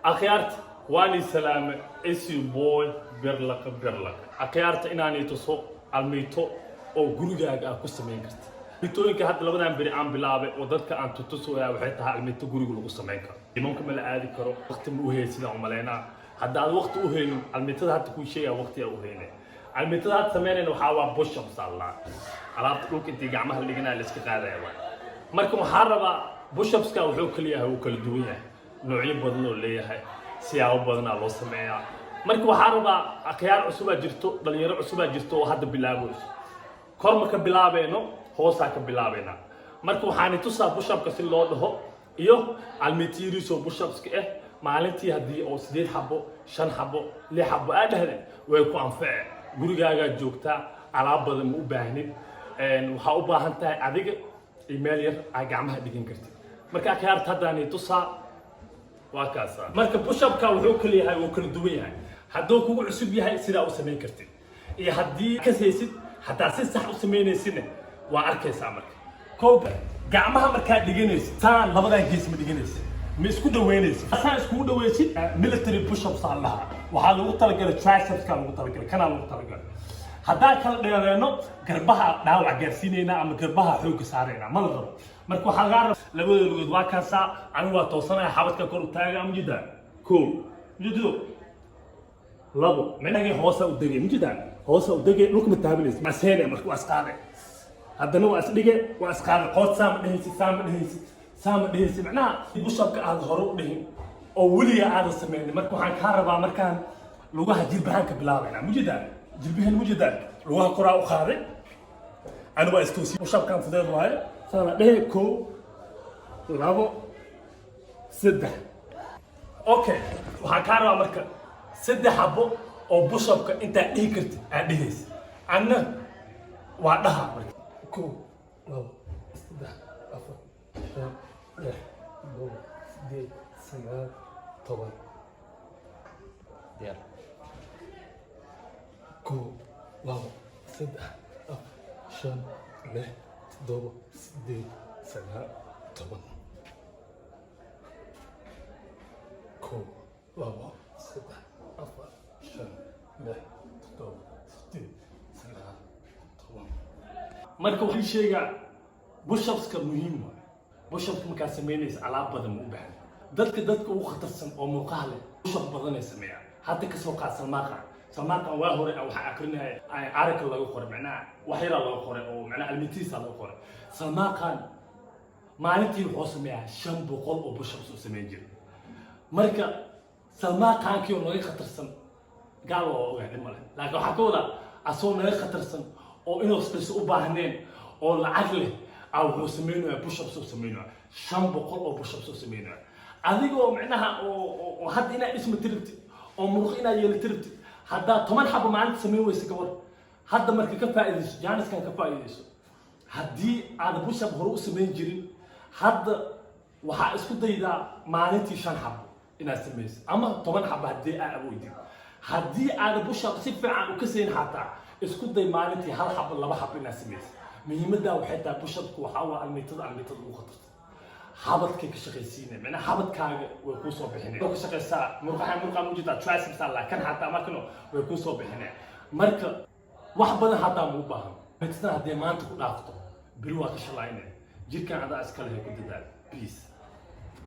Akhyaarta, waan ii salaame. It's your boy Birlaqa Birlaqa. Akhyaarta, inaanay tuso almiito oo gurigaaga aad ku samayn karta. Almiitooyinka hadda labadan beri aan bilaabay oo dadka aan tutusaya waxay tahay almiito guriga lagu samayn karo. Imanka ma la aadi karo, waqti ma u hayay sidaan umalaynaa. Hadda aad waqti u haynin, almiitada hadda kuu sheegaya waqti aa u haynay. Almiitada hadda samaynayna waxaa waa push-ups allah. Alaabta dhulka intii gacmaha la dhiganaya la iska qaadaya waay. Marka waxaa rabaa, push-upska wuxuu kala yahay, wuu kala duwan yahay, noocyo badan oo leeyahay, siyaabo badanaa loo sameeyaa. Marka waxaa rabaa, akhyaar cusubaa jirto, dhalinyaro cusubaa jirto oo hadda bilaabayso. Kor ma ka bilaabayno, hoosaa ka bilaabaynaa. Marka waxaani tusaa push-upka si loo dhaho iyo almitiriso push-upska ah. Maalintii haddii oo sideed xabo, shan xabo, lix xabo aa dhahde, way ku anface. Gurigaagaa joogtaa, alaab badan ma u baahnin. Waxaa u baahan tahay adiga iyo meel yar aa gacmaha dhigan kartid. Marka akhyaarta, haddaani tusaa, waa kaasa. Marka push-upka wuxuu kala yahay, wuu kala duwan yahay. Hadduu kugu cusub yahay, sidaa u samayn kartid, iyo haddii kasaysid hataa si sax u samaynaysidna, waa arkaysaa. Marka kowga, gacmaha markaad dhiganaysid, saan labadan gees ma dhiganaysid, ma isku dhaweynaysid. Saan iskugu dhaweysid, military push-ups aa lahaa. Waxaa lagu talagalay tricepska, lagu talagalay kanaa lagu talagalay. Haddaan kala dheereeno, garbaha dhaawac gaarsiinaynaa ama garbaha xoogga saaraynaa, ma la rabo. Marka waxaa lagaa raba labada lugood waa kaasaa. Anigu waa toosanaya, xabadka kor u taaga. Mujida ko, mujido labo, micnahii hoosa u degay, mujida hoosa u degay, dhulka ma taabanaysid, waa isheene. Marka waa isqaade, haddana waa isdhige, waa isqaade. Qood saa ma dhehaysid, saa ma dhehaysid, saa ma dhehaysid. Macnaha push-upka aad hore u dhihin oo weliga aadan sameynin. Marka waxaan kaa rabaa, markaan lugaha jilbahaan ka bilaabayna, mujida jilbaheen, mujida lugaha koraa u qaaday. Ani waa istoosiy. Push-upkan fudeed waaye, saana dhehe: kow, labo, saddex. Okay, waxaan kaa rabaa marka saddex xabo oo push-upka intaad dhihi kartid aad dhihaysa. Anna waa dhaha marka: kow, labo, saddex, afar, shan, lix, todoba, sideed, sagaal, 10. Diyaar. Kow, labo, saddex, afar, shan, lix, toddoba, sideed, sagaal, 10. Kow, labo, saddex, afar, shan, lix, toddoba, sideed, sagaal, 10. Marka waxaan sheegaa, push-upska muhiim waay. Push-upka markaad samaynaysa, alaab badan ma u baahna. Dadka ugu khatarsan oo murqaha leh push-up badanay sameeyaan. Hadda kasoo qaad Salmaaqan. Salmaaqan waa hore waxaa akrinaya aragka laga qoray, macnaha wax yaraa laga qoray oo macnaha almitiisa laga qoray. Salmaaqan maalintii wuxuu sameeyaa 500 oo push-ups uu samayn jiray. Marka Salmaaqaankii oo naga khatarsan, gaal waa ogaa, dhib male, laakiin waxaa ka wadaa asagoo naga khatarsan oo inuu isdhiso u baahneen oo lacag leh aa, wuxuu sameynaya push-ups uu sameynaya, 500 oo push-ups uu sameynaya. Adigoo micnaha oo hadda inaad dhisma tiribtid oo muruq inaad yeelati rabtid, haddaa 10 xabo maalinta samayn weysa, ka war? Hadda marka ka faa'iidayso jaaniskan, ka faa'iidayso. Haddii aad push-up hore u samayn jirin, hadda waxaa isku daydaa maalintii shan xabo inaad samayso ama 10 xabo haddii aad awoodid. Haddii aad push-up si fiican u kasayn, xataa isku day maalintii hal xabo, laba xabo inaad samayso. Muhiimaddaa waxay tahay, push-upku waxaa waa almiitada ugu khatarta. Xabadkay ka shaqaysiinaya, macnaha xabadkaaga way kuu soo bixinaya, ka shaqaysaa murqaha, murqaha mujida triceps alla kan xataa markano way kuu soo bixinaya. Marka wax badan hataa ma u baahan. Almiitadan haddii maanta ku dhaafto, beri waa ka shalaynaya. Jirkan adaa iska lehe, ku dadaal. Peace.